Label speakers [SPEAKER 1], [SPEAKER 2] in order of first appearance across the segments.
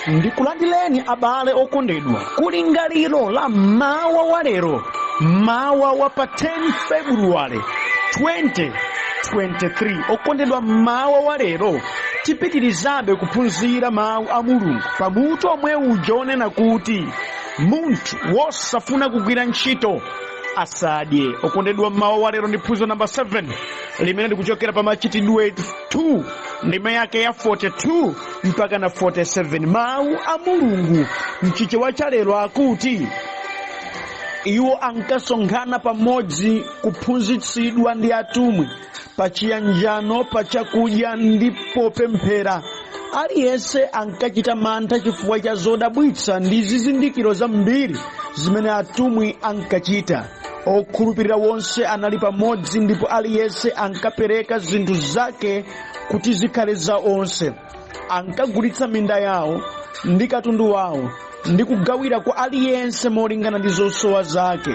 [SPEAKER 1] Ndikulandireni abale okondedwa kulingaliro la mawa wa lero, mawa wa pa 10 February 2023. Okondedwa, mawa wa lero tipitirizabe kuphunzira mawu a Mulungu pamutu omwe uja onena kuti munthu wosafuna kugwira ntchito asadye. Okondedwa, mawa wa lero ndi phunziro namba 7 limene likuchokera pa Machitidwe 2 ndime yake ya 42 mpaka na 47. Mawu a Mulungu mchichewa cha lero akuti iwo ankasonkhana pamodzi kuphunzitsidwa ndi atumwi pa chiyanjano, pa chakudya ndi popemphera. Aliyense ankachita mantha chifukwa cha zodabwitsa ndi zizindikiro zambiri zimene atumwi ankachita. Okhulupirira wonse anali pamodzi ndipo aliyense ankapereka zinthu zake kuti zikhale za onse. Ankagulitsa minda yawo ndi katundu wawo ndi kugawira kwa aliyense molingana ndi zosowa zake.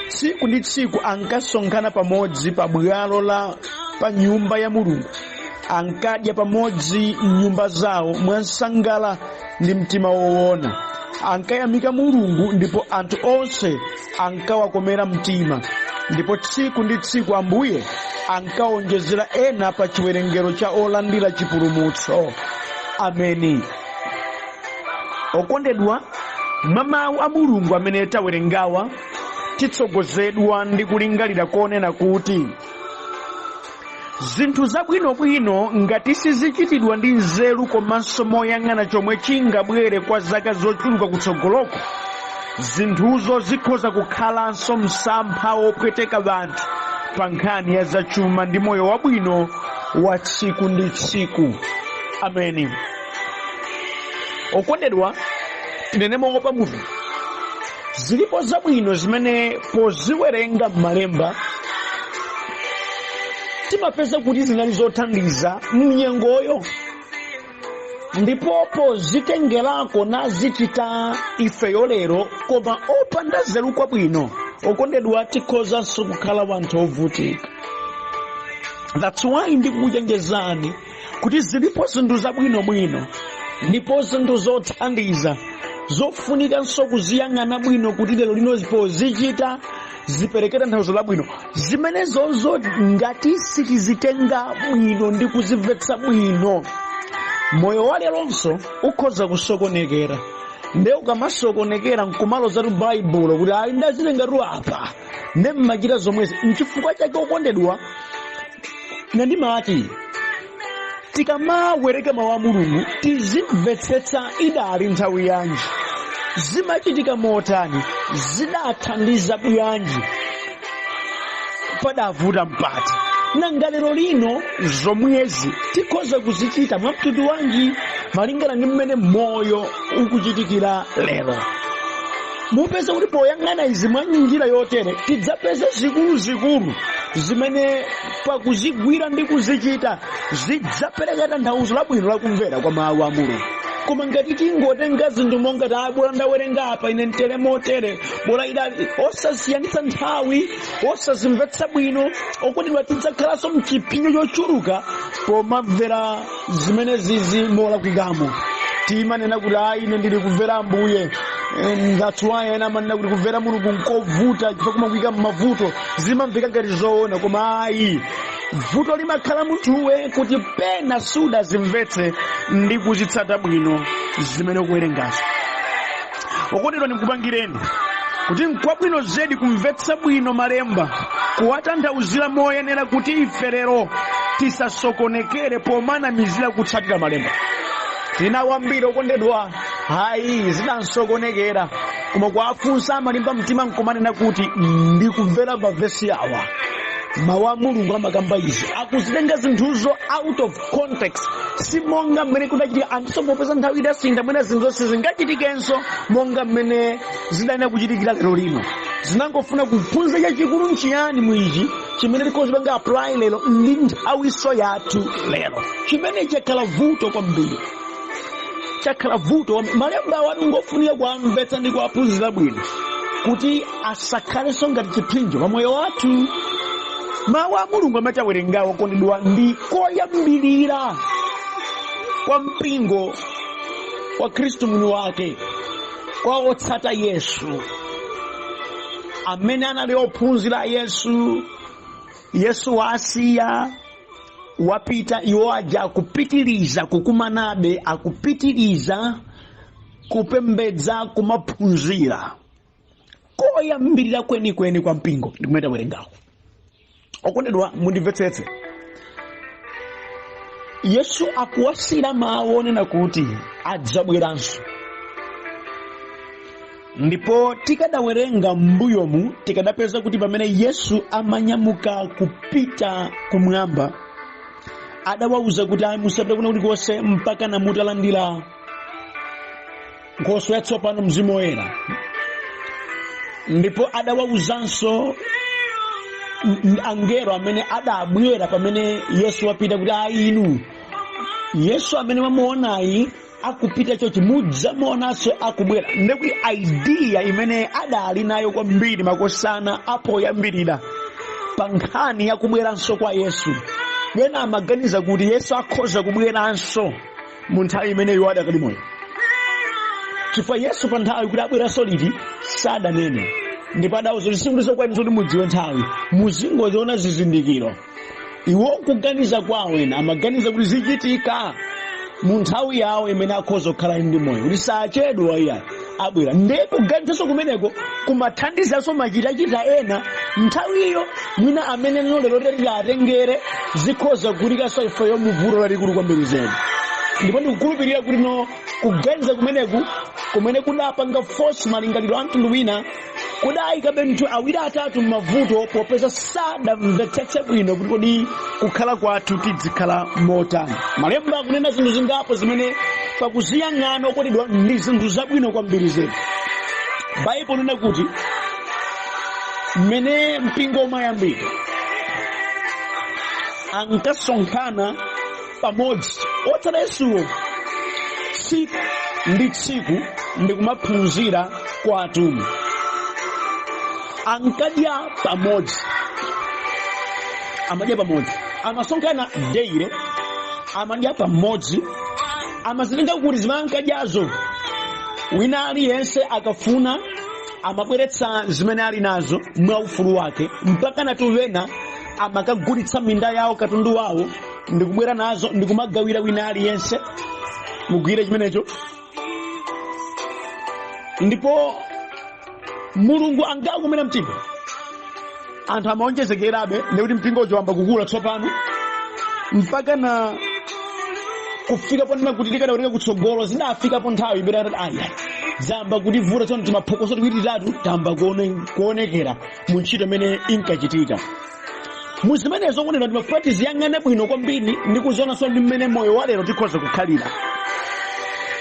[SPEAKER 1] Tsiku ndi tsiku ankasonkhana pamodzi pa bwalo la pa nyumba ya Mulungu. Ankadya pamodzi m'nyumba zawo mwansangala ndi mtima woona. Ankayamika Mulungu ndipo anthu onse ankawakomera mtima. Ndipo tsiku ndi tsiku Ambuye ankaonjezera ena pa chiwerengero cha olandira chipulumutso. Ameni. Okondedwa, mwa mawu a Mulungu amene tawerengawa titsogozedwa ndi kulingalira konena kuti zinthu zabwinobwino ngati sizichitidwa ndi nzeru komanso moyang'ana chomwe chingabwere kwa zaka zochuluka kutsogoloko, zinthuzo zikhoza kukhalanso msampha wopweteka anthu pa nkhani ya zachuma ndi moyo wabwino wa tsiku ndi tsiku. Ameni. Okondedwa, tinene moopa Mulungu, zilipo zabwino zimene poziwerenga m'malemba timapeza kuti zinali zothandiza mnyengoyo, ndipo pozitengerako nazichita ifeyo lero koma opanda nzeru kwabwino, okondedwa, tikhozanso kukhala wanthu ovutika. That's why ndikukuchenjezani kuti zilipo zinthu zabwinobwino ndipo zinthu zothandiza zofunikanso kuziyang'ana bwino kuti lero lino pozichita zipereke tanthauzo labwino. Zimenezozo ngati sitizitenga bwino ndi kuzimvetsa bwino, moyo wa leronso ukhoza kusokonekera. Nde ukamasokonekera nkumalozatu Baibulo kuti ayi, ndazitengatu apa, nde mmachita zomwezi. Nchifukwa chake, okondedwa, ine ndimati tikamawerenga mawu a Mulungu tizimvetsetsa idali nthawi yanji, zimachitika motani, zidathandiza bwanji, padavuta mpati, nanga lero lino zomwezi tikhoza kuzichita mwa mtundu wanji malingana ndi mmene moyo ukuchitikira lero. Mupeza kuti poyang'ana izi mwa njira yotere tidzapeza zikuluzikulu zimene pakuzigwira ndi kuzichita zidzapereka tanthauzo labwino lakumvera kwa mawu a Mulungu. Koma ngati tingotenga zinthu monga ta bola ndawerenga apa ine ntere motere, bola idali, osasiyanitsa nthawi, osazimvetsa bwino, okondedwa, tidzakhalanso mchipsinjo chochuluka pomamvera zimene zizi molakwikamo. Timanena kuti ayi, ine ndili kumvera Ambuye. And that's why ena amanena kuti kumvera Mulungu nkovuta chifukwa kumakuika mmavuto. Zimamveka ngati zoona, koma ayi, vuto limakhala munthuwe kuti pena sudazimvetse ndi kuzitsata bwino zimene ukuwerengazo. Okondedwa, ndikupangireni kuti nkwabwino zedi kumvetsa bwino malemba, kuwatanthauzira moyenera kuti ife lero tisasokonekere pomanamizira kutsatira malemba. Tinawo ambiri, okondedwa, hayi, zidansokonekera, koma kuwafunsa amalimba mtima nkumanena kuti ndikumvera mavesi awa, mawu a Mulungu amakamba izi. Akuzitenga zinthuzo out of context, si monga mmene kudachitika. Andiso popeza nthawi idasintha, mwina zinthu zonse zingachitikenso monga mmene zidayenera kuchitikira lero lino. Zinangofuna kuphunzira chachikulu nchiyani mwichi chimene tikhoza kupanga apply lero ndi nthawiso yathu lero, chimene chakhala vuto kwambiri, chakhala vuto. Malemba awa ngofunika kuamvetsa ndi kuwaphunzira bwino kuti asakhalenso ngati chipsinjo pa moyo wathu. Mawu a Mulungu amene tawerengawo, okondedwa, ndi koyambirira kwa mpingo wa Khristu mwini wake, kwa otsata Yesu amene anali ophunzira Yesu. Yesu wasiya, wapita, iwo aja akupitiriza kukumanabe, akupitiriza kupembedza, kumaphunzira. Koyambirira kwenikweni kwa mpingo ndikumene tawerengako. Okondedwa, mundimvetsetse. Yesu akuwasiyira mawu onena kuti adzabweranso. Ndipo tikadawerenga m'mbuyomu, tikadapeza kuti pamene Yesu amanyamuka kupita kumwamba, adawauza kuti ayi, musapite kuna kulikonse mpaka mutalandira Nkhoswe yatsopano, Mzimu Woyera. Ndipo adawawuzanso angelo amene adabwera pamene Yesu wapita kuti ayi, inu, Yesu amene mwamuonayi akupita chochi, mudzamuonanso akubwera. Ndekuti idea imene adali nayo kwambiri makosana apoyambirira pa nkhani yakubweranso kwa Yesu, ena amaganiza kuti Yesu akhoza kubweranso mu nthawi imene iwo adakali moyo, chifukwa Yesu pa nthawi kuti abweranso liti sadanene, ndipo adauza kuti sikuti kwa inu kuti mudziwe nthawi, muzingoziona zizindikiro. Iwo kuganiza kwawo, ena amaganiza kuti zichitika mu nthawi yawo imene akhoza kukhala ndi moyo, kuti sachedwa iyayi, abwera. Ndiye kuganizanso kumeneko kumathandizanso machitachita ena nthawiyo, mwina amene lero tilatengere zikhoza kutiikanso ifeyo muvuto lalikulu kwambiri zedi. Ndipo ndikukhulupirira kuti no kuganiza kumeneku kumene kudapanga force malingaliro a mtundu wina kudayikabe anthu awiri atatu m'mavuto, popeza sadamvetsetse bwino kuti kodi kukhala kwathu tidzikhala motani. Malemba akunena zinthu zingapo zimene pakuziyang'ana, okondedwa, ndi zinthu zabwino kwambiri zedi. Baibulo linena kuti mmene mpingo umayambika, ankasonkhana pamodzi otsata Yesuwo tsiku ndi tsiku ndi kumaphunzira kwa atumwi. Ankadya pamodzi, amadya pamodzi, amasonkhana daily, amadya pamodzi. Amazitenga kuti zimene ankadyazo, wina aliyense akafuna amabweretsa zimene ali nazo mwa ufulu wake, mpaka natu ena amakagulitsa minda yawo, katundu wawo, ndikubwera nazo ndikumagawira wina aliyense. Mugwire chimenecho. Ndipo Mulungu ankakomera mtima, anthu amaonjezekerabe, ndikuti mpingo uja wamba kukula tsopano mpaka na kufika ponena kuti tikadawerenga kutsogolo, zidafikapo nthawi imene atati ayi, zamba kutivuta tsono, timaphokoso tiwiri titatu tamba kuonekera mu ntchito imene inkachitika. Muzimenezo, okondedwa, ndimafuna tiziyang'ane bwino kwambiri ndi kuzionanso ndi mmene moyo wa lero tikhoza kukhalira.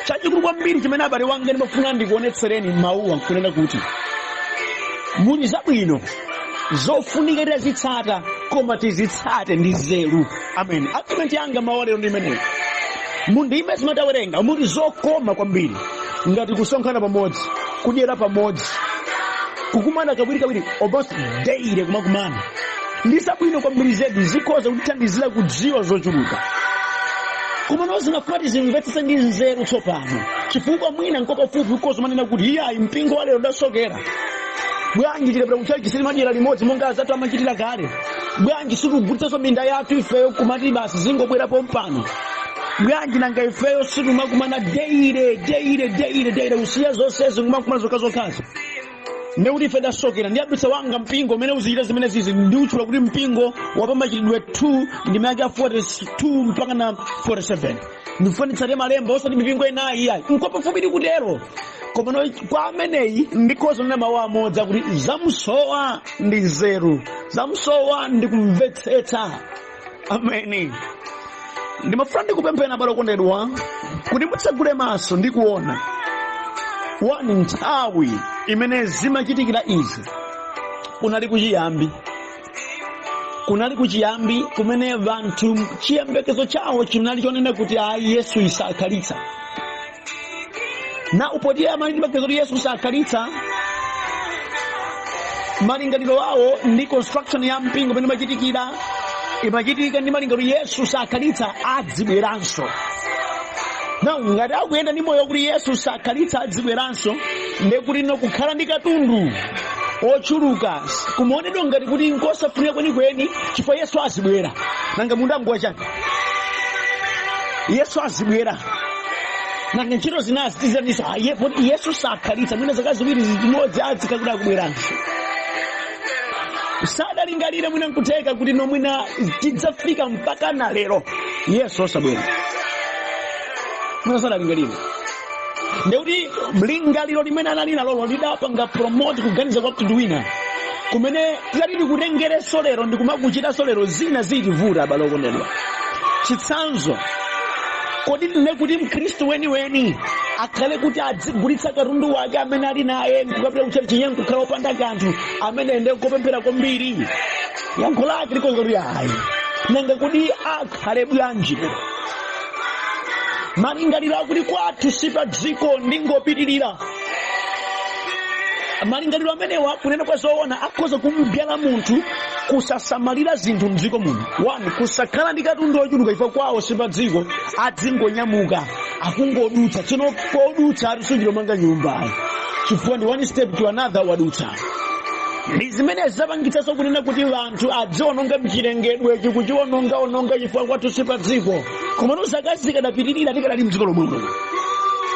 [SPEAKER 1] Chachikulu kwambiri chimene, abale wanga, ndimafuna ndikuonetsereni mawuwa nkunena kuti muli zabwino zofunika tizitsata, koma tizitsate ndi nzeru. Amen. Argument yanga mawu lero ndi imeneyo. Mundime zimene tawerenga muli zokoma kwambiri, ngati kusonkhana pamodzi, kudyera pamodzi, kukumana kawirikawiri, almost daily kumakumana, ndi zabwino kwambiri zedi, zikhoza kutithandizira kudziwa zochuluka. Koma no zinafuna tizimvetsetse ndi nzeru tsopano, chifukwa mwina nkopafupi ukhoza manena kuti iyayi, mpingo wa lero udasokera. Bwanji tikapita kutchalitchi sitimadyera limodzi monga azathu amachitira kale? Bwanji sitikugulitsanso minda yathu ifeyo kumati basi zingobwera pompano? Bwanji nanga ifeyo sitimakumana daily, daily, daily, daily, kusiya zonsezi kumakumana zokhazokhazo? Ndekuti ife tasokera. Ndiyambitsa wanga mpingo umene uzichita zimene zizi, ndiutchula kuti mpingo wapamachitidwe 2 ndime yake ya 42 mpaka na 47. Ndifuna nditsate malemba, osati mipingo inayi iyayi. Nkopafupi tikutero, koma no kwa ameneyi ndikhoza kunena mawu amodzi akuti zamsowa ndi nzeru, zamsowa ndi kumvetsetsa. Ameni. Ndimafuna ndikupempheni, abale okondedwa, kuti mutsegule maso ndi kuona wani nthawi imene zimachitikira izi kunali kuchiyambi, kunali kuchiyambi kumene vanthu chiyembekezo chawo chinali chonena kuti ayi, Yesu isakhalitsa. Na upotiye amene chiyembekezo kuti Yesu sakhalitsa, Malingaliro awo ndi construction ya mpingo pamene imachitikira, imachitika ndi malingaliro Yesu sakhalitsa adzibweranso. Now ngati akuyenda ndi moyo kuti Yesu sakhalitsa adzibweranso, ndekuti no kukhala ndi katundu ochuluka kumaonedwa ngati kuti nkosafunika kwenikweni, chifukwa Yesu azibwera. Nanga munda nguwa chake? Yesu azibwera, nanga ntchito zinazi tizaniso? Poti Yesu sakhalitsa, mwina zaka 2 zimodzi adzikha kuti akubweranso. Sadalingalire mwina nkutheka kuti no mwina tidzafika mpaka na lero Yesu osabwera, mwina sadalingalire. Ndekuti lingaliro limene anali nalolo lidapanga promote kuganiza kwa mtundu wina kumene tidati tikutengereso lero ndikumakuchitanso lero, zina zitivuta, abale okondedwa. Chitsanzo, kodi tine kuti mkhristu weniweni akhale kuti adzigulitsa katundu wake amene ali naye nkukapita kutchalitchi chinyengo, kukhala opanda kanthu, amene ndi kopemphera kwambiri? Yankho lake likonza kuti ayi. Nanga kuti akhale bwanji lero? Malingaliro akuti kwathu si pa dziko, ndingopitirira. Malingaliro amenewa, kunena kwa zoona, akhoza kumbyala munthu kusasamalira zinthu mdziko muno. One, kusakhala ndi katundu ochuluka chifukwa kwawo si pa dziko, adzingonyamuka, akungodutsa. Tsono podutsa atisunjira manga nyumba, chifukwa ndi one step to another, wadutsa. Ndi zimene zapangitsanso kunena kuti anthu adziononga mchilengedwe, chikuchionongaononga chifukwa kwathu si pa dziko. Komano zaka zikadapitirira tikadali mdziko lomwelo.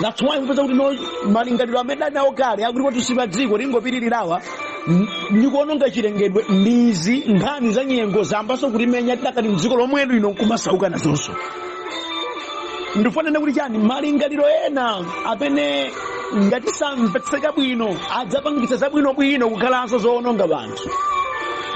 [SPEAKER 1] That's why kupeza kuti no malingaliro amene ali nawo kale akuti kwathu si pa dziko, tingopitirirawa ndikuononga chilengedwe, ndizi nkhani za nyengo zambanso kutimenya tidakali mdziko lomwelo lino nkumasauka nazonso. Ndifanene kuti chani? Malingaliro ena amene ngati samvetseka bwino adzapangitsa zabwinobwino kukhalanso zoononga anthu.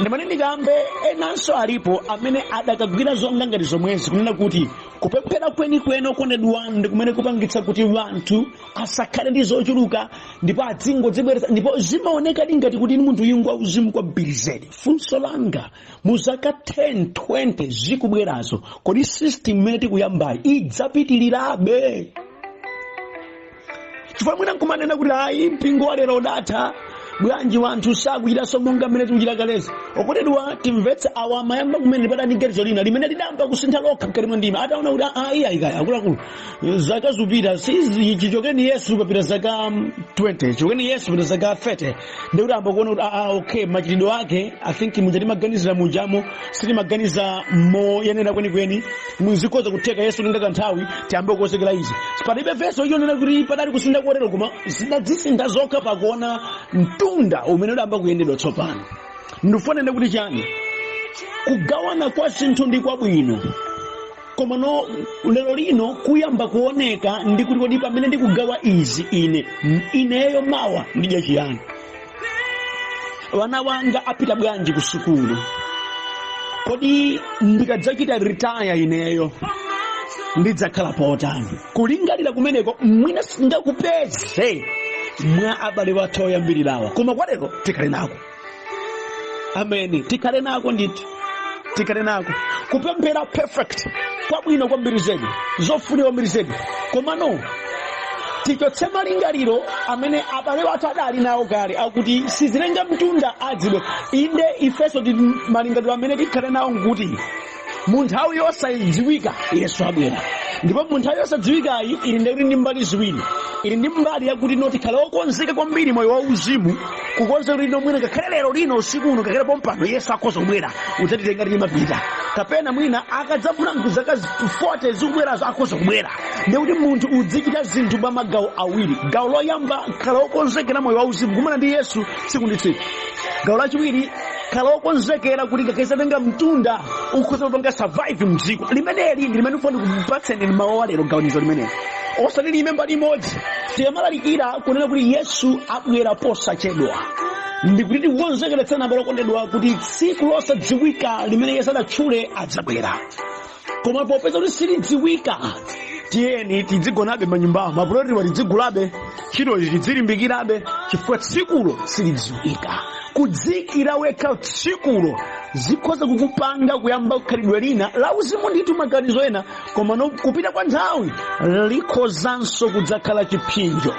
[SPEAKER 1] Ndimene ndikambe, enanso alipo amene adakagwira zonga ngati zomwezi, kunena kuti kupemphera kwenikweni, okondedwa, ndi kumene kupangitsa kuti anthu asakhale ndi zochuluka ndipo adzingodzibweretsa, ndipo zimaonekadi ngati kuti ni munthu yingwa uzimu kwambiri zedi. Funso langa, mu zaka 10 20 zikubwerazo, kodi system imene tikuyambayi idzapitirirabe? Chifukwa mwina nkumanena kuti ayi, mpingo wa lero udatha bwanji, wanthu sakuchitanso monga mmene tikuchita kalezi. Okondedwa, timvetse, awa amayamba kumene padani ganizo lina limene lidayamba kusintha lokha mkati mwa ndima ataona kuti ayi, ayikaya akuluakulu, zaka zupita chichokeni Yesu papita zaka 20, chichokeni Yesu papita zaka 30, ndikuti amba kuona kuti okay, machitidwe ake, I think muja timaganizira mujamo sitimaganiza moyenera kwenikweni, muzikhoza kutheka Yesu linga kanthawi tiyambe kukonzekera izi. Palibe verse yonena kuti padali kusintha kotero, koma zidadzisintha zokha pakuona mtunda umene udayamba kuyendedwa tsopano. Ndifanene kuti chani? Kugawana kwa zinthu ndi kwabwino, koma no lero lino kuyamba kuoneka ndi kuti kodi pamene ndikugawa izi, ine ineyo mawa ndidya chiyani? Vana wanga apita bwanji ku sukulu? Kodi ndikadzachita retire ineyo ndidzakhala potani? Kulingalira kumeneko mwina singakupeze mwa abale wathu oyambirirawa, koma kwa lero tikhale nako. Ameni, tikhale nako ndithu, tikhale nako. Kupemphera, perfect, kwabwino kwambiri zedi, zofunika kwambiri zedi, komano tichotse malingaliro amene abale wathu adali nawo kale akuti sizilenga mtunda adzidwe. Inde, ifenso ti malingaliro amene tikhale nawo nkuti mu nthawi yosadziwika Yesu abwera, ndipo mu nthawi yosadziwikayi ili ndekuti ndi mbali ziwiri. Ili ndi mbali yakuti no tikhale okonzeka kwambiri moyo wauzimu, kukonzeka kuti no mwina ngakhale lero lino, usiku uno, ngakhale pompano, Yesu akhoza kubwera udzatitenga timapita, kapena mwina akadzafuna zaka 40 zikubwerazo akhoza kubwera. Ndikuti munthu udzichita zinthu pa magawo awiri. Gawo loyamba, khala wokonzekera moyo wauzimu, kumana ndi Yesu tsiku ndi tsiku. Gawo lachiwiri, khala wokonzekera kuti ngakhale satenga mtunda ukhoza kupanga survive mdziko limeneli. Ndi limene ufuna ndikupatseni mawu wa lero, ganizo limeneli, osati lime mbali imodzi. Tikamalalikira kunena kuti Yesu abwera posachedwa, ndikuti tikukonzekeretsana, abale okondedwa, kuti tsiku losadziwika limene Yesu adatchule adzabwera. Koma popeza kuti silidziwika, tiyeni tidzigonabe manyumbawo, mapulotiwa tidzigulabe, ntchitozi tidzilimbikirabe, chifukwa tsikulo silidziwika. Kudzikira wekha tsikulo zikhoza kukupanga kuyamba khalidwe lina la uzimu ndithu, maganizo ena, koma no kupita kwa nthawi likhozanso kudzakhala chipsinjo.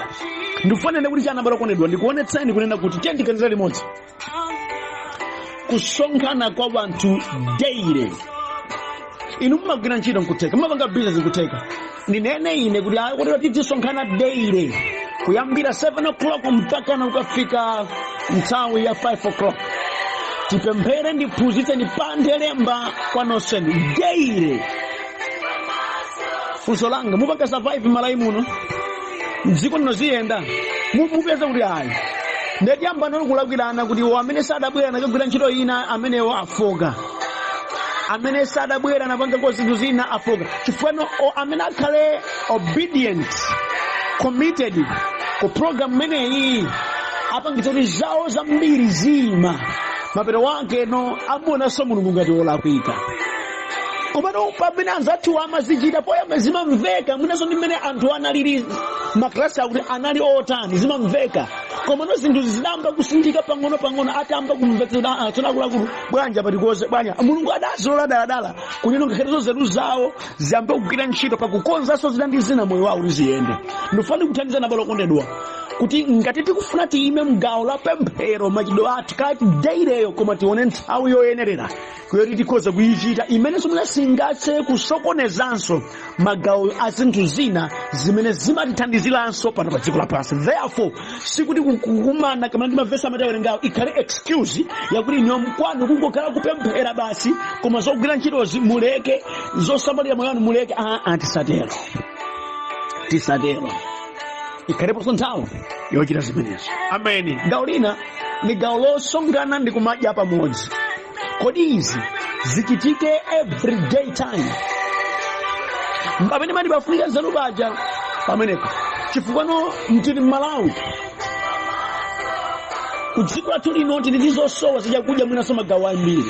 [SPEAKER 1] Ndikufanene kuti chani, abale okondedwa? Ndikuonetseni kunena kuti tiye tiganizire limodzi. Kusonkhana kwa wanthu daily. Inu mumagwira ntchito nkutheka, mumapanga business nkutheka. Ndinene ine kuti ayi, kuti tizisonkhana daily kuyambira 7 o'clock mpaka na ukafika nthawi ya 5 o'clock, tipemphere, ndiphunzitse, ndipande lemba kwa nonsenu daily. Funso langa, mupanga survive Malawi muno, mdziko lino ziyenda? Mupeza kuti ayi. Ndetiyamba noni kulakwirana kuti amene sadabwera nakagwira ntchito ina, amenewo afoka, amene sadabwera napangako zinthu zina afoka, chifukwa amene akhale obedient, committed ku program imeneyi, apangitsa kuti zawo zambiri zima. Mapeto wake no amuonanso Mulungu ngati wolakwika. Komano pamene anzathu amazichita poyamba, zimamveka mwinanso ndi mmene anthu analili, maklasi akuti anali otani, zimamveka. Komano zinthu zidamba kusinthika pang'ono pang'ono, atamba kumvetsera. "Ah, tsono akuluakulu, bwanja patikoze bwanja?" Mulungu adazilola daladala kunena ngakhalenso nzeru zawo ziyambe kugwira ntchito pakukonzanso zina ndi zina, moyo wawo liziyende. Ndifuna kuthandizana, abale okondedwa, kuti ngati tikufuna tiyime mgawo la pemphero, machidwe athu kati daileyo, koma tione nthawi yoyenerera kuyoti tikhoza kuyichita, imenenso mwina singathe kusokonezanso magawo a zinthu zina zimene zimatithandiziranso pano pa dziko lapansi. Therefore, sikuti kukumana kamene ndi mavesi amene tawerengawo ikhale excuse yakuti inu mkwanu kungokhala kupemphera basi, koma zogwira ntchitozi muleke, zosamalira moyo wanu muleke. Aa, tisatero, tisatero. Ikhaleponso nthawi yochita zimenezo. Ameni. Gawo lina ndi gawo losonkhana ndi kumadya pamodzi. Kodi izi zichitike everyday time pamene mati pafunika nzeru paja pamenepo, chifukwa no mtili mMalawi, ku dziko lathu lino tili ndi zosowa zachakudya, mwinanso magawo ambiri.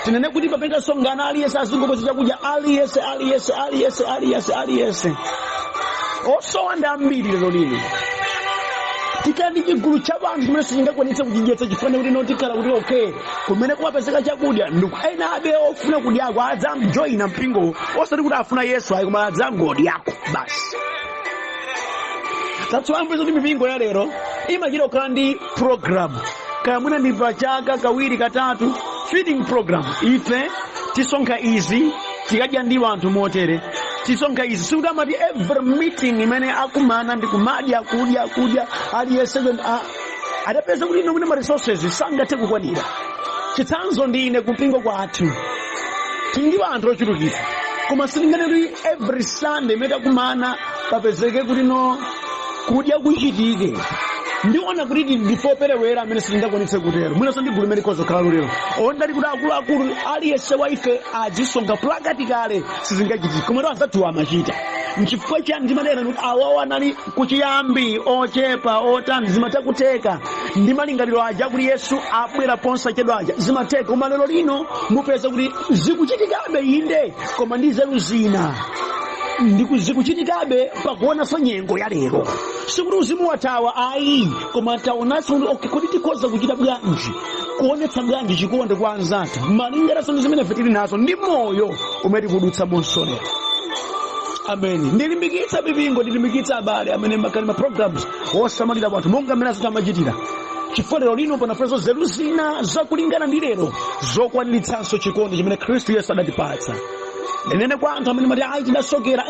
[SPEAKER 1] Tinene kuti pamene tasonkhana, aliyense azingopeza chakudya, aliyense, aliyense, aliyense, aliyense, aliyense? Osowa ndi ambiri lero lino. Tikhala ndi chigulu cha anthu chimene sichingakwanitse kuchidyetsa, chifukwa kuti no tikhala kuti okay, kumene kumapezeka chakudya ndiku ena abe ofuna kudyako adzamjoyina mpingo, osati kuti afuna Yesu ayi, koma adzangodyako basi. That's why kuti mipingo ya lero imachita kukhala ndi program, kaya mwina ndi pachaka kawiri, katatu, feeding program. Ife tisonkha izi, tikadya ndi anthu motere, tisonkha izi. Sikuti amati every meeting imene akumana ndi kumadya, kudya, kudya, aliyense adapeza kuti ino mwina ma resources sangathe kukwanira. Chitsanzo ndi ine, kumpingo kwathu tili ndi anthu ochulukitsa, koma sitingane kuti every Sunday imene takumana papezeke kuti no kudya kuchitike. Ndiona kuti ndifoperewera amene sitingakwanitse kutero. Mwinanso ndi gulu limene likhoza kukhala lero ondali kuti akuluakulu, aliyense wa ife azisonga practically, sizingachitike. Koma anzathu amachita. Nchifukwa chani ndimanena kuti awawo anali kuchiyambi ochepa otani, zimatha kutheka ndi malingaliro aja kuti Yesu abwera posachedwa aja, zimatheka. Koma lero lino mupeza kuti zikuchitikabe, inde, koma ndi nzeru zina, zikuchitikabe pakuonanso nyengo ya lero. Sikuti uzimu wathawa ayi, koma taonanso kuti okay, kodi tikhoza kuchita bwanji, kuonetsa bwanji chikondi kwa anzathu malingananso ndi zimene ife tili nazo ndi moyo umene tikudutsa monso lero? Ameni. Ndilimbikitsa mipingo, ndilimbikitsa abale amene makali ma programs osamalira wanthu monga amene azati amachitira, chifukwa lero lino panafunanso nzeru zina zakulingana ndi lero, zokwaniritsanso chikondi chimene Khristu Yesu adatipatsa. Ndinene kwa anthu amene mati ayi, tidasokera,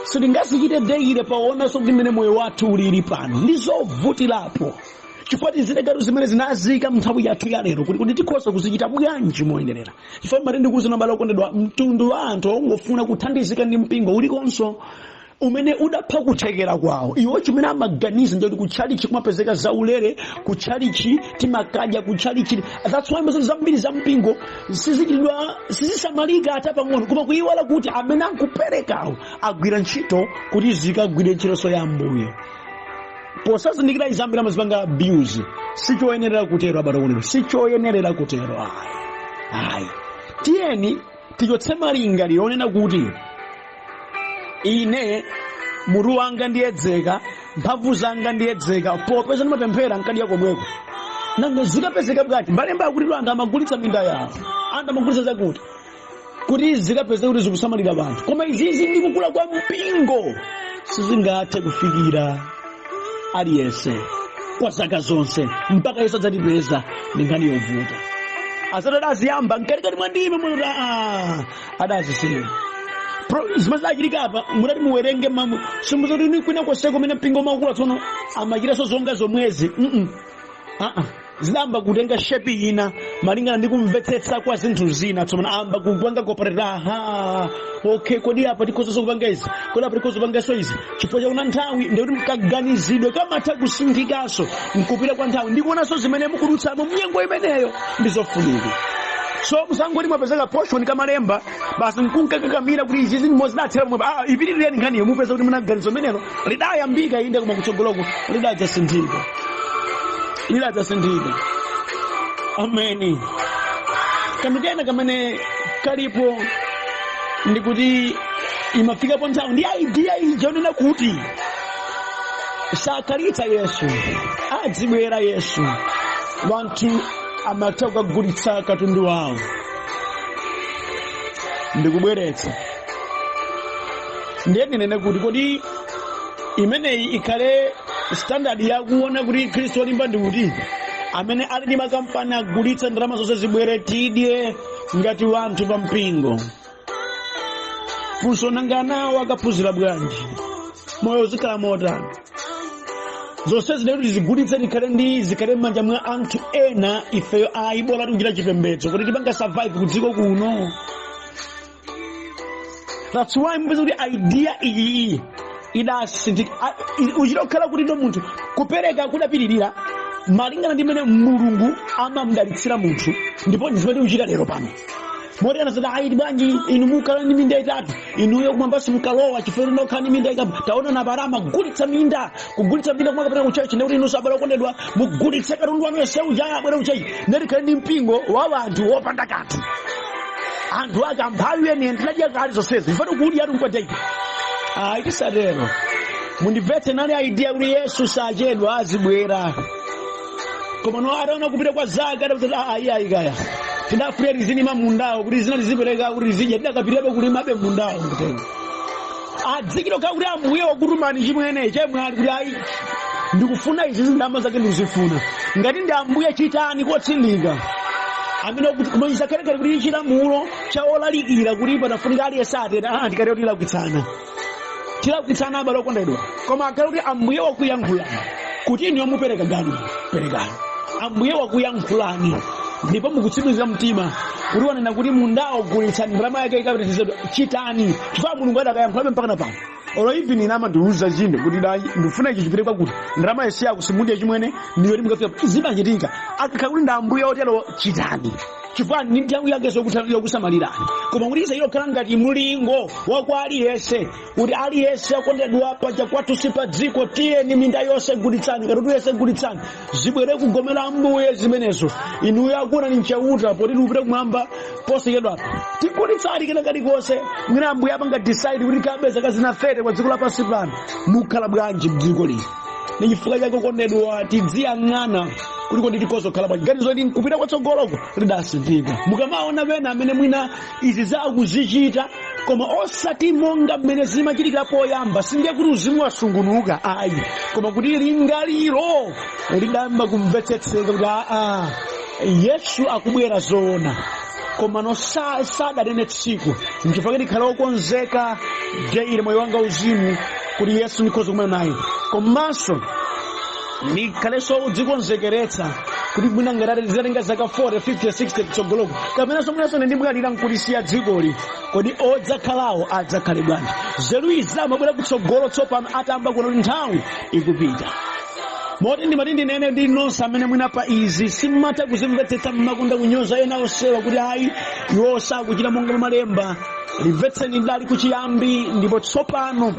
[SPEAKER 1] sitingazichite daily, paonanso kuti mmene moyo wathu ulili pano ndi zovutirapo, chifukwa tizilekatu zimene zinazika mnthawi yathu ya lero, kuti tikhoza kuzichita bwanji moyenerera. Chifukwa mati ndikuuzana, abale okondedwa, mtundu wa anthu ongofuna kuthandizika ndi mpingo ulikonso umene udapha kuthekera kwawo. Iwo chimene amaganiza ndikuti kutchalichi kumapezeka zaulere, kutchalichi timakadya kutchalichi. That's why mazoti zambiri za mpingo sizichitidwa, sizisamalika ata pang'ono, koma kuyiwala kuti amene akuperekawo agwira ntchito kuti zikagwire ntchitonso ya Ambuye. Posazindikira izi, ambiri amazipanga abuse. Sichoyenerera kutero, abale okondedwa, sichoyenerera kutero, ayi, ayi. Tiyeni tichotse malingaliro onena kuti ine mutu wanga ndiyedzeka, mphamvu zanga ndiyedzeka, popeza ndimapemphera nkadya komweko. Nanga zikapezeka bwanji? Malemba akuti anthu amagulitsa minda yawo, anthu amagulitsa zakuti kuti zikapezeka kuti zikusamalira anthu. Koma izizi ndi kukula kwa mpingo sizingathe kufikira aliyense. Kwa zaka zonse mpaka Yesu adzatipeza ndi nkhani yovuta. Azati adaziyamba mkatikati mwa ndime muti adazisiya. Zimene zidachitika apa, mutati muwerenge mamu simuzoti ni kwina konseko kumene mpingo umakula tsono amachitanso zonga zomwezi. Aa, zidamba kutenga shape ina malingana ndi kumvetsetsa kwa zinthu zina. Tsono amba kupanga cooperate. Aha, okay, kodi apa tikhozanso kupanga izi? Kodi apa tikhoza kupanganso izi? Chifukwa chakuti nthawi, ndikuti kaganizidwe kamatha kusinthikanso mkupita kwa nthawi ndikuonanso zimene mukudutsamo mnyengo imeneyo ndi zofunika. So musangoti mwapezeka portion kamalemba basi nkunkakakamira kuti izi zinthu zidathera pomwe. Ah, ipitirireni nkhaniyo, mupeza kuti munaganizo menelo lidayambika inde, koma kutsogoloko lidadzasinthika, lidadzasinthika. Ameni. Kanthu kena kamene kalipo ndikuti imafikapo nthawi ndi idea ija yonena kuti sakhalitsa Yesu adzibwera Yesu, wanthu amatha kukagulitsa katundu wawo ndikubweretsa. Ndiye ndinene kuti kodi imeneyi ikhale standard yakuona kuti Khristu olimba ndi kuti amene ali ndi makampani agulitsa, ndalama zonse zibwere, tidye ngati wanthu pa mpingo? Funso, nanga nawo akaphunzira bwanji? Moyo uzikhala motani? Zonse zidati kuti zigulitse, tikhale ndi zikhale m'manja mwa anthu ena, ifeyo ayi, bola tikuchita chipembedzo kuti tipanga survive ku dziko kuno. That's why mupeza kuti idea iyi idasinthika. Uchita kukhala kuti ndo munthu kupereka kudapitirira malingana ndi mmene Mulungu amamudalitsira munthu, ndipo ndi zimene tikuchita lero pano. Moti anazati, ayi bwanji inu mukhala ndi minda itatu, inuyo kumwamba simukalowa chifukwa nokhala ndi minda itatu. Taona nabala amagulitsa minda, kugulitsa minda kumwe kapita ku church. Ndikuti inu sabala okondedwa, mugulitse katundu wanu yonse uja, abwere ku church. Ndeti khale ndi mpingo wa anthu wopanda kanthu, anthu ake amphawi eni, tinadya kale zonsezi, ifati kudya atu nkwadyayi. Ayi, tisatero. Mundimvetse, nali idea kuti Yesu sachedwa, azibwera, koma no ataona kupita kwa zaka adapeza ayi ayi, kaya tidafuna tizilima mundawo kuti zina tizipereka kuti tizidya, tidakapitirabe kulimabe mundawo mkutenga adzikiro kha kuti Ambuye wakutumani chimwene chemwali kuti ayi, ndikufuna izi, ndalama zake ndikuzifuna. Ngati ndi Ambuye, chitani kotsindika amene kuti koma isakhalekale kuti chilamulo cha olalikira kuti panafunika aliyense atera. Ah, tikatero tilakwitsana, tilakwitsana, abale okondedwa. Koma akhale kuti Ambuye wakuyankhulani kuti inu mupereka gani, perekani. Ambuye wakuyankhulani ndipo mukutsimikizira mtima kuti wanena kuti mundawo gulitsani, ndalama yake ikapitizidwa, chitani, chifukwa Mulungu adakayankhulabe mpaka na pano. Olo even ine amandiuza chinthu kuti dai ndifuna ichi chipite kwakuti, ndalama yesi yako simudya chimwene, ndiyo mukafika zimachitika. Akakhala kuti ndi Ambuye otero, chitani, chifukwa ndi nthawi yake yokusamalirani. Koma kuti isachite kukhala ngati mulingo wa kwa aliyense kuti aliyense akondedwa paja kwathu si pa dziko, tiyeni minda yonse gulitsani, katundu yonse gulitsani, zibwere kugomera Ambuye, zimenezo inuyo akuona ni mchauta poti tikupita kumwamba posachedwapa. Tigulitsani kena kalikonse. Mwina Ambuye apanga decide kuti kabe zaka zina 30 kwa dziko lapansi pano, mukhala bwanji mdziko lino? Ni chifukwa chake, okondedwa, tidziyang'ana kuti kodi tikhoza kukhala bwanji. Ganizo kuti nkupita kwatsogoloko lidasinthika. Mukamaona pena amene mwina izi zakuzichita koma osati monga mmene zimachitikira poyamba, sindiye kuti uzimu wasungunuka, ayi, koma kuti lingaliro lidamba kumvetsetseka kuti aa, Yesu akubwera zoona, koma no sadanene tsiku. Nchifukwa ndikhala wokonzeka daily moyo wanga uzimu kuti Yesu ndikhoza kumana naye, komanso ndikhalenso udzikonzekeretsa kuti mwina ngati zizatenga zaka 40, 50, 60 kutsogoloko, kapenanso mwinanso ndimwalira nkulisiya dzikoli, kodi odzakhalawo adzakhale bwanji? Zeru izi amabwera kutsogolo tsopano atamba kuona kuti nthawi ikupita. Moti ndimati ndinene ndi nonse amene mwina pa izi simmatha kuzimvetsetsa, mmakonda kunyoza ena osewa kuti ayi, iwo sakuchita monga malemba, limvetseni, ndali kuchiyambi, ndipo tsopano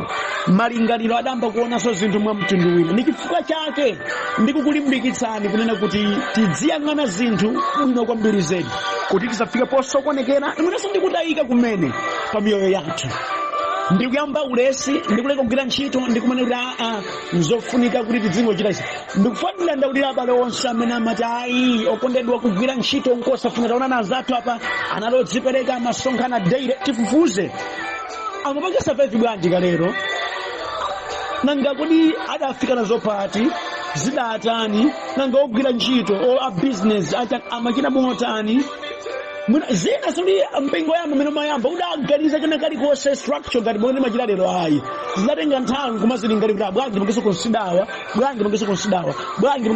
[SPEAKER 1] malingaliro adamba kuonanso zinthu mwa mtundu wina. Ndi chifukwa chake ndikukulimbikitsani kunena kuti tidziyang'ana zinthu bwino kwambiri zedi kuti tisafike posokonekera, mwinanso ndikutayika kumene pa miyoyo yathu, ndikuyamba ulesi, ndikuleka kugwira ntchito, ndikumene kuti aa, nzofunika kuti tidzingochita izi. Ndikufanira ndaulira abale onse amene amati ayi, okondedwa, kugwira ntchito nkosafuna. Taonana anzathu apa anali odzipereka, amasonkhana daily. Tifufuze, amapanga survive bwanji kalero? Nanga kodi adafika nazo pati? Zidatani? Nanga ogwira ntchito o a business acha amachita motani? Mwina zina sikuti mpingo yamba umene umayamba udaganiza china kalikonse, structure ngati momwe timachita lero, ayi. Zidatenga nthawi kumazilingalira kuti bwanji tipangenso consider awa, bwanji tipangenso consider awa, bwanji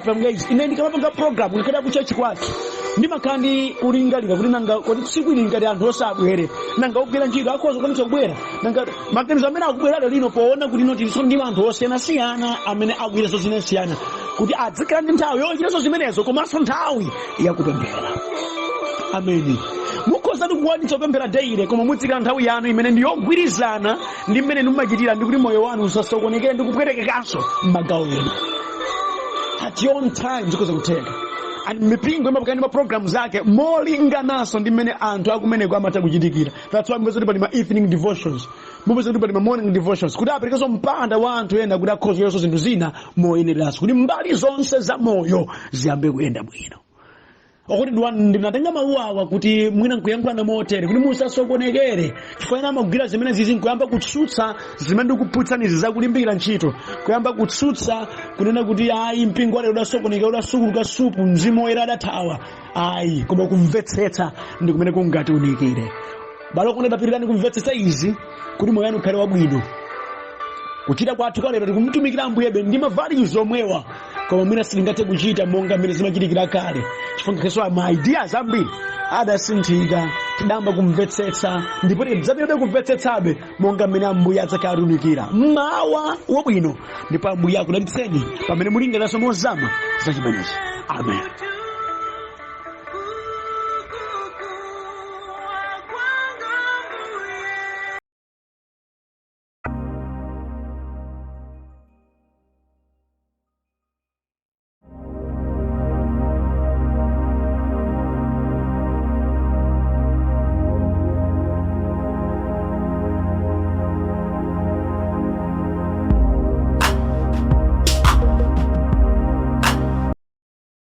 [SPEAKER 1] pange izi. Ine ndikamapanga program, ngakhale ku church kwathu, ndimakhala ndi kulingalira kuti nanga kuti tsiku ili ngati anthu osabwere, nanga ogwira ntchito akhoza kukwanitsa kubwera? Nanga maganizo amene akubwera lero lino, poona kuti ino tilinso ndi anthu osiyanasiyana amene akugwiranso zinasiyana, kuti adzikhala ndi nthawi yochitanso zimenezo komanso nthawi yakupemphera. Ameni. Mukhoza ndi kukwanitsa kupemphera daily, koma muzikhala nthawi yanu imene ndi yogwirizana ndi mmene mumachitira, ndi kuti moyo wanu usasokonekere ndi kupwetekekanso m'magawo ena. At your own time zikhoza kutheka. And mipingo imapanga ndi ma programs ake molingananso ndi mmene anthu akumeneko amatha kuchitikira. That's why mupeza kuti pali ma evening devotions, mupeza kuti pali ma morning devotions, kuti aperekenso mpanda wa anthu ena kuti akhozerenso zinthu zina moyenereranso, kuti mbali zonse za moyo ziyambe kuyenda bwino. Okuti ndinatenga mawu awa kuti mwina nkuyankhulana motere kuti musasokonekere, chifukwa ena amagwira zimene zizi nkuyamba kutsutsa zimene ndikuphunzitsanizi zakulimbikira ntchito, kuyamba kutsutsa, kunena kuti ayi, mpingo walero udasokonekera, udasukuluka supu, Mzimu Woyera adathawa. Ayi, koma kumvetsetsa ndi kumene kungatiunikire. Bale okondedwa, pitirani kumvetsetsa izi kuti moyo wanu ukhale wabwino. Kuchita kwathu kalero, tikumtumikira Ambuyebe ndi ma values omwewa, koma mwina sitingathe kuchita monga mmene zimachitikira kale, chifukwa ngakhalenso ma ideas ambiri adasinthika. Tidamba kumvetsetsa ndipo tidzapitabe kumvetsetsabe monga mmene Ambuye adzakhala atiunikira. Mmawa wabwino, ndipo Ambuye akudalitseni pamene mulinganiranso mozama za chimenechi. Amen.